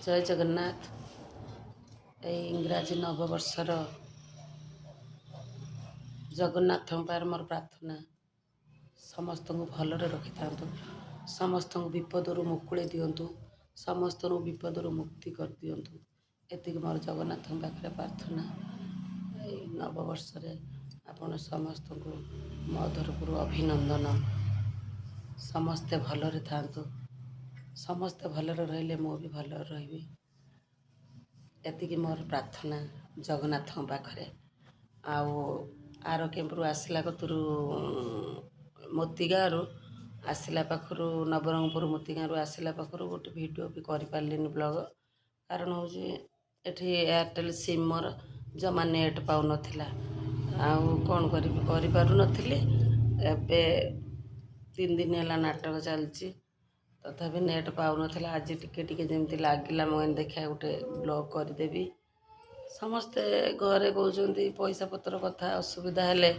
ଜୟ ଜଗନ୍ନାଥ। ଏଇ ଇଂରାଜୀ ନବବର୍ଷର ଜଗନ୍ନାଥଙ୍କ ପାଖରେ ମୋର ପ୍ରାର୍ଥନା, ସମସ୍ତଙ୍କୁ ଭଲରେ ରଖିଥାନ୍ତୁ, ସମସ୍ତଙ୍କୁ ବିପଦରୁ ମୁକୁଳେଇ ଦିଅନ୍ତୁ, ସମସ୍ତଙ୍କୁ ବିପଦରୁ ମୁକ୍ତି କରିଦିଅନ୍ତୁ। ଏତିକି ମୋର ଜଗନ୍ନାଥଙ୍କ ପାଖରେ ପ୍ରାର୍ଥନା। ଏଇ ନବବର୍ଷରେ ଆପଣ ସମସ୍ତଙ୍କୁ ମୋ ତରଫରୁ ଅଭିନନ୍ଦନ। ସମସ୍ତେ ଭଲରେ ଥାଆନ୍ତୁ। ସମସ୍ତେ ଭଲରେ ରହିଲେ ମୁଁ ବି ଭଲରେ ରହିବି। ଏତିକି ମୋର ପ୍ରାର୍ଥନା ଜଗନ୍ନାଥଙ୍କ ପାଖରେ। ଆଉ ଆର କ୍ୟାମ୍ପରୁ ଆସିଲା କତୁରୁ, ମୋତିଗାଁରୁ ଆସିଲା ପାଖରୁ, ନବରଙ୍ଗପୁର ମୋତିଗାଁରୁ ଆସିଲା ପାଖରୁ ଗୋଟେ ଭିଡ଼ିଓ ବି କରିପାରିଲିନି, ବ୍ଲଗ୍। କାରଣ ହେଉଛି ଏଠି ଏୟାରଟେଲ୍ ସିମ୍ ମୋର ଜମା ନେଟ୍ ପାଉନଥିଲା। ଆଉ କ'ଣ କରିବି, କରିପାରୁନଥିଲି। ଏବେ 3 ଦିନ ହେଲା ନାଟକ ଚାଲିଛି, ତଥାପି ନେଟ୍ ପାଉନଥିଲା। ଆଜି ଟିକେ ଟିକେ ଯେମିତି ଲାଗିଲା, ମୁଁ କହିଲି ଦେଖିବା ଗୋଟେ ବ୍ଲଗ୍ କରିଦେବି। ସମସ୍ତେ ଘରେ କହୁଛନ୍ତି, ପଇସା ପତ୍ର କଥା ଅସୁବିଧା ହେଲେ,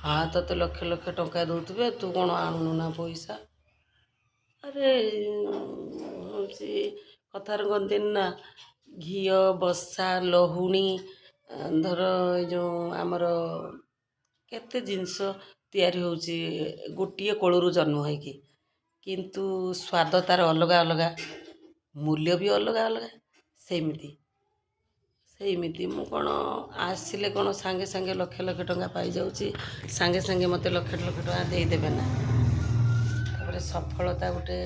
ହଁ, ତୋତେ ଲକ୍ଷ ଲକ୍ଷ ଟଙ୍କା ଦେଉଥିବେ, ତୁ କ'ଣ ଆଣୁନୁ ନା ପଇସା? ଆରେ, ହେଉଛି କଥାରେ କହନ୍ତିନି ନା, ଘିଅ ବସା ଲହୁଣୀ, ଧର ଏଇ ଯେଉଁ ଆମର କେତେ ଜିନିଷ ତିଆରି ହେଉଛି ଗୋଟିଏ କୋଳରୁ ଜନ୍ମ ହେଇକି, କିନ୍ତୁ ସ୍ୱାଦ ତା'ର ଅଲଗା ଅଲଗା, ମୂଲ୍ୟ ବି ଅଲଗା ଅଲଗା। ସେମିତି ମୁଁ କ'ଣ ଆସିଲେ କ'ଣ ସାଙ୍ଗେ ସାଙ୍ଗେ ଲକ୍ଷ ଲକ୍ଷ ଟଙ୍କା ପାଇଯାଉଛି? ସାଙ୍ଗେ ସାଙ୍ଗେ ମୋତେ ଲକ୍ଷ ଲକ୍ଷ ଟଙ୍କା ଦେଇଦେବେ ନା? ତାପରେ ସଫଳତା ଗୋଟେ,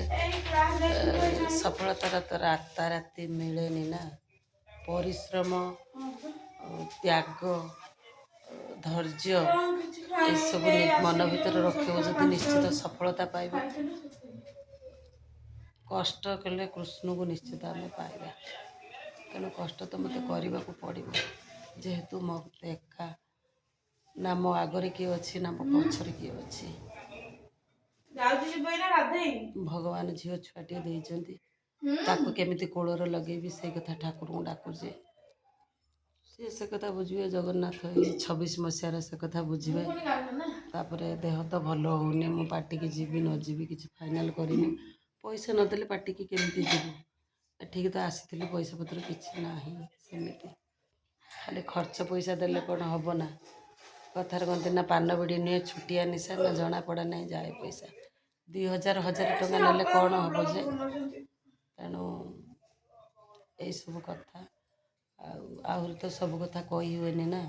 ସଫଳତାର ତ ରାତାରାତି ମିଳେନି ନା। ପରିଶ୍ରମ, ତ୍ୟାଗ, ଧୈର୍ଯ୍ୟ, ଏସବୁ ମନ ଭିତରେ ରଖିବ ଯଦି, ନିଶ୍ଚିତ ସଫଳତା ପାଇବ। କଷ୍ଟ କଲେ କୃଷ୍ଣକୁ ନିଶ୍ଚିତ ଆମେ ପାଇବା। ତେଣୁ କଷ୍ଟ ତ ମୋତେ କରିବାକୁ ପଡ଼ିବ, ଯେହେତୁ ମୋତେ ଏକା ନା, ମୋ ଆଗରେ କିଏ ଅଛି ନା ମୋ ପଛରେ କିଏ ଅଛି। ଯାଉଛି, ଯିବ ଏଇନା ଗାଧେଇ। ଭଗବାନ ଝିଅ ଛୁଆଟିଏ ଦେଇଛନ୍ତି, ତାକୁ କେମିତି କୋଳରେ ଲଗେଇବି, ସେଇ କଥା ଠାକୁରଙ୍କୁ ଡାକୁଛି। ସିଏ ସେ କଥା ବୁଝିବେ। ଜଗନ୍ନାଥ ଏଇ 26 ମସିହାରେ ସେ କଥା ବୁଝିବେ। ପୁଣି ଗାଧୋଇ ନା। ତାପରେ ଦେହ ତ ଭଲ ହେଉନି। ମୁଁ ପାର୍ଟିକି ଯିବି ନ ଯିବି କିଛି ଫାଇନାଲ୍ କରିନି। ପଇସା ନଦେଲେ ପାର୍ଟିକି କେମିତି ଯିବୁ? ଏଠିକି ତ ଆସିଥିଲି, ପଇସା ପତ୍ର କିଛି ନାହିଁ। ସେମିତି ଖାଲି ଖର୍ଚ୍ଚ ପଇସା ଦେଲେ କ'ଣ ହେବ ନା? କଥାରେ କହନ୍ତି ନା, ପାନ ବିଡ଼ି ନୁହେଁ ଛୋଟିଆ ନିଶା ନା, ଜଣା ପଡ଼େ ନାହିଁ ଯାଏ ପଇସା। 2000, 1000 ଟଙ୍କା ନେଲେ କ'ଣ ହେବ ଯେ? ତେଣୁ ଏଇସବୁ କଥା। ଆଉ ଆହୁରି ତ ସବୁ କଥା କହି ହୁଏନି ନା।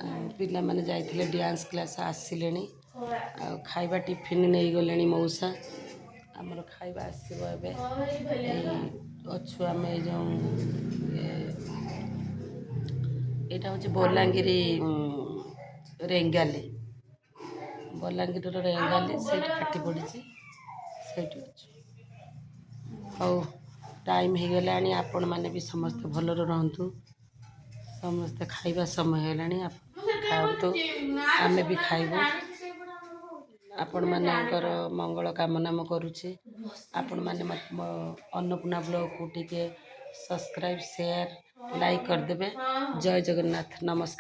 ଆଉ ପିଲାମାନେ ଯାଇଥିଲେ ଡ୍ୟାନ୍ସ କ୍ଲାସ୍, ଆସିଲେଣି। ଆଉ ଖାଇବା ଟିଫିନ୍ ନେଇଗଲେଣି ମଉସା। ଆମର ଖାଇବା ଆସିବ ଏବେ। ଏଇ ଅଛୁ ଆମେ ଏଇ ଯେଉଁ ଏଇଟା ହେଉଛି ବଲାଙ୍ଗୀର ରେଙ୍ଗାଲି, ବଲାଙ୍ଗୀରର ରେଙ୍ଗାଲି। ସେଇଠି ଫାଟି ପଡ଼ିଛି, ସେଇଠି ଅଛୁ। ହଉ, ଟାଇମ୍ ହେଇଗଲାଣି। ଆପଣମାନେ ବି ସମସ୍ତେ ଭଲରେ ରହନ୍ତୁ। ସମସ୍ତେ ଖାଇବା ସମୟ ହେଲାଣି, ଆପଣ ଖାଆନ୍ତୁ, ଆମେ ବି ଖାଇବୁ। ଆପଣମାନଙ୍କର ମଙ୍ଗଳ କାମନା ମୁଁ କରୁଛି। ଆପଣମାନେ ମୋ ଅନ୍ନପୂର୍ଣ୍ଣା ବ୍ଲଗ୍କୁ ଟିକେ ସବସ୍କ୍ରାଇବ୍, ସେୟାର, ଲାଇକ୍ କରିଦେବେ। ଜୟ ଜଗନ୍ନାଥ, ନମସ୍କାର।